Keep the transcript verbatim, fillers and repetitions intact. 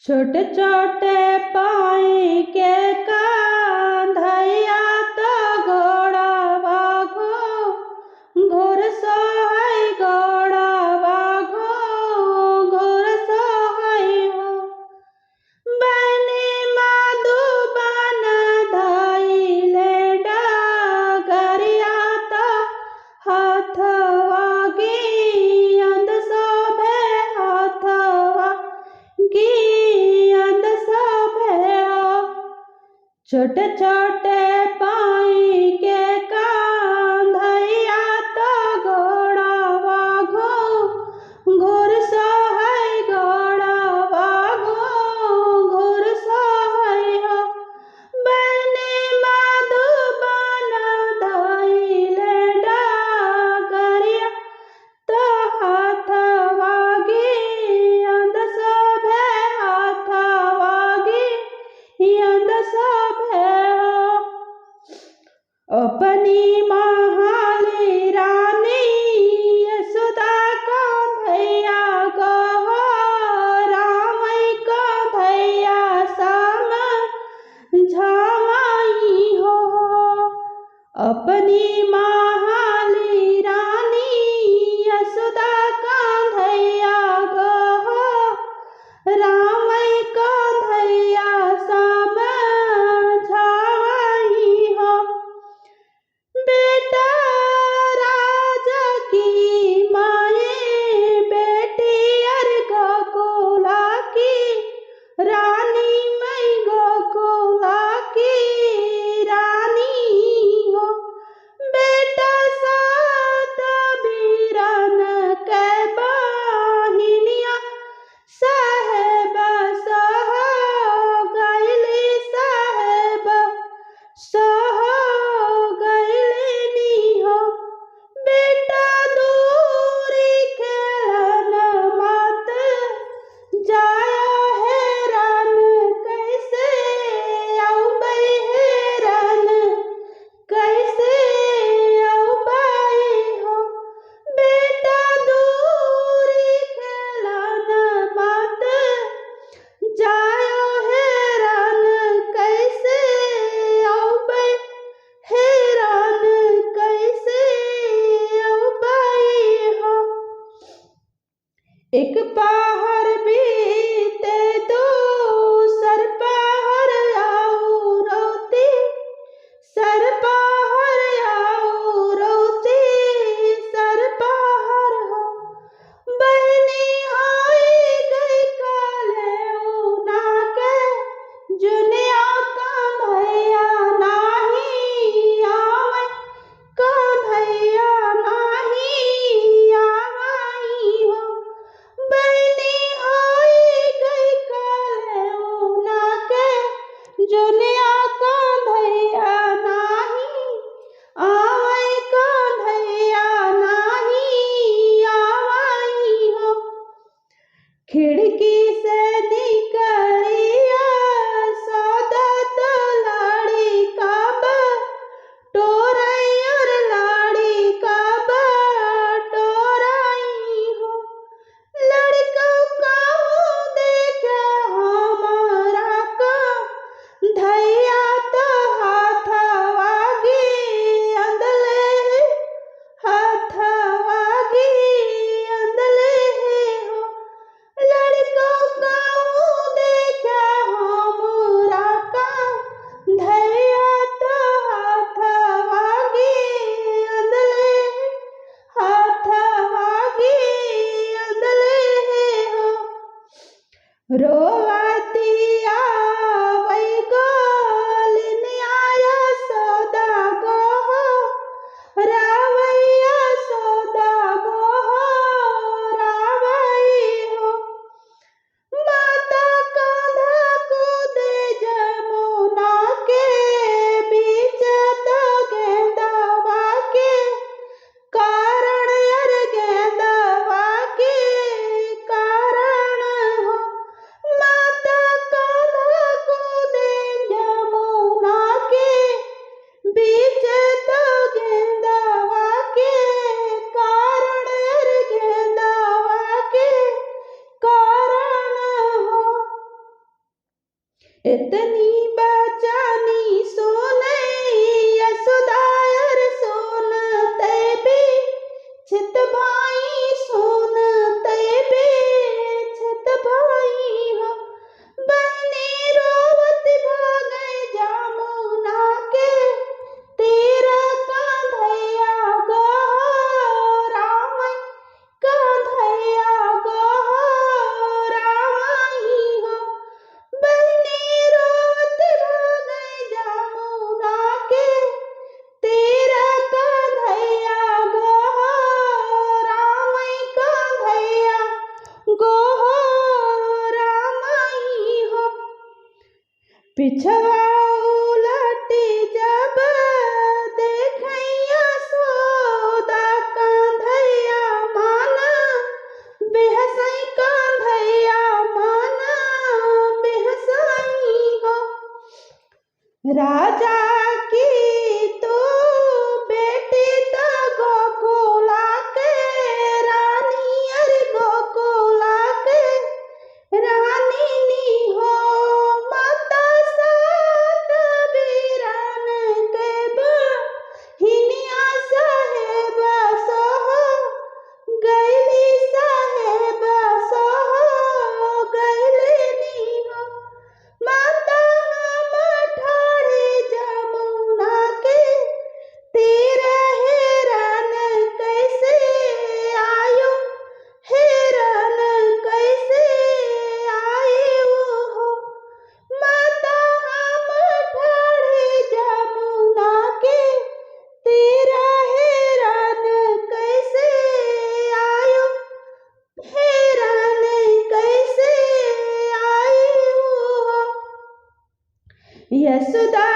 छोटे छोटे पाई के कांधैया तो गोड़वा घो-, घोर सोहई गोड़वा घो-, घोर सोहई हो। बहिनी मधुबन धइले डगरिया तो हथवा गियंद सोभे हथवा गियंद सोभे हो। छोटे छोटे पाई के कांधैया तो गोड़वा घो-, घोर सोहई गोड़वा घो-, घोर सोहई हो। बहिनी मधुबन धइले डगरिया तो हथवा गियंद सोभे हथवा गियंद सोभे हो। अपनी महाली रानी यशोदा कांधैया गो हो, रामई कांधैया समझावई हो। अपनी महाली रानी यशोदा कांधैया गो हो, रामई कांधैया समझावई हो। बेटा राजा की माई, बेटी अर गोकुला की रानी, मई गोकुला की रानी हो। बेटा सात बीरन के बहिनिया, साहेब सहो गइली, साहेब सहो गइली नी हो। बेटा दूरी खेलन मत जाया, हेरान कैसे अउबई, हेरान कैसे अउबई हो। बेटा दूरी खेलन मत जायो, हेरान कैसे अउबई, हेरान कैसे अउबई हो। एक पहर बीते दूसर पहर अउर तीसर पहर अउर तीसर पहर हो। बहिनी होई गई काले उना के जुनिया, कान्हैया नाही आवै, कान्हैया नाही आवै हो। बहिनी होई गई काले उना के जुनिया, कान्हैया नाही आवै, कान्हैया नाही आवै हो। खिड़की से निकरिया सौदा तो लाड़ी का बा टोरई अउर लाड़ी का बा टोरई हो। लड़का कहूँ देखे हमरा कान्हैया तो हथवा गियंद लेहे, हथवा गियंद लेहे हो। लड़का कहूँ देखे हमरा कान्हैया तो हथवा गियंद लेहे, हथवा गियंद लेहे हो। रोवतिया वै गोलिनिया यशोदा गो हो, रावै यशोदा गो हो, रावै हो। माता कान्हा कूदे जमुना के बीच तो गेंदवा के कारण अर गेंदवा के कारण हो। मात इतनी बचानी सोने यशोदा अर सोन तैबे छित भाई सोन तैबे छित भाई हो। बहने रोवत भागै जमुना के तीर कांधैया गोहरावै कांधैया गोहरावै हो। बहने रोवत भागै जमुना के तीर कांधैया गोहरावै कांधैया गोहरावै हो। पिछवा उलटी जब देखै यशोदा कांधैया माना बेहसै कांधैया माना बेहसै हो। राजा की तो बेटी त गोकुला के रानी अर गोकुला के रानी नी हो। माता सात बीरन के बहिनिया साहेब सोहो गैली साहेब सोहो गैली नी हो। माता हम ठाड़े जमुना के तीर हेरान कैसे आयो हेरान कैसे आयो हो। माता हम ठाड़े जमुना के तीर हेरान कैसे आयो हेरान कैसे आयो हो। यशोदा